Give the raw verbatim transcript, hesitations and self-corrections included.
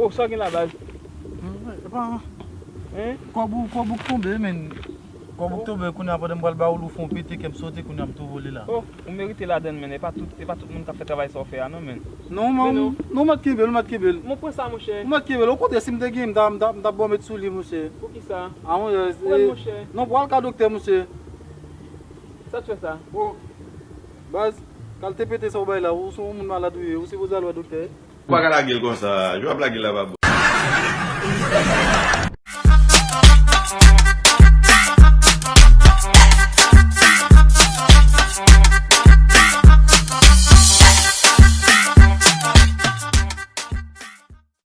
Oh, sa gen la, baz? Epa, kòb ou, kòb ou k tonbe, men. Kòb ou k tonbe, kounye a pandan m pral ba ou l, ou fè yon pete, kè m sote, kounye a m tou vole la. Oh, ou merite ladann, men. E pa tout, e pa tout moun k ap fè travay sa w fè a, non, men. Non, man, non, m ap kenbe l, m ap kenbe l. Mwen pran sa, monchè. M ap kenbe l. Okontrè, si m te gen, m ta, m ta, m ta ba w met sou li, monchè. Poukisa? A, monchè. Pran l, monchè. Non, pral ka doktè, monchè. Sa t fè sa? Oh, baz, kalte pete sa w bay la, ou se yon moun malad ou ye, ou sipoze al wè doktè. Ou pa ka lage l konsa, jan w ap lage l la pa bon.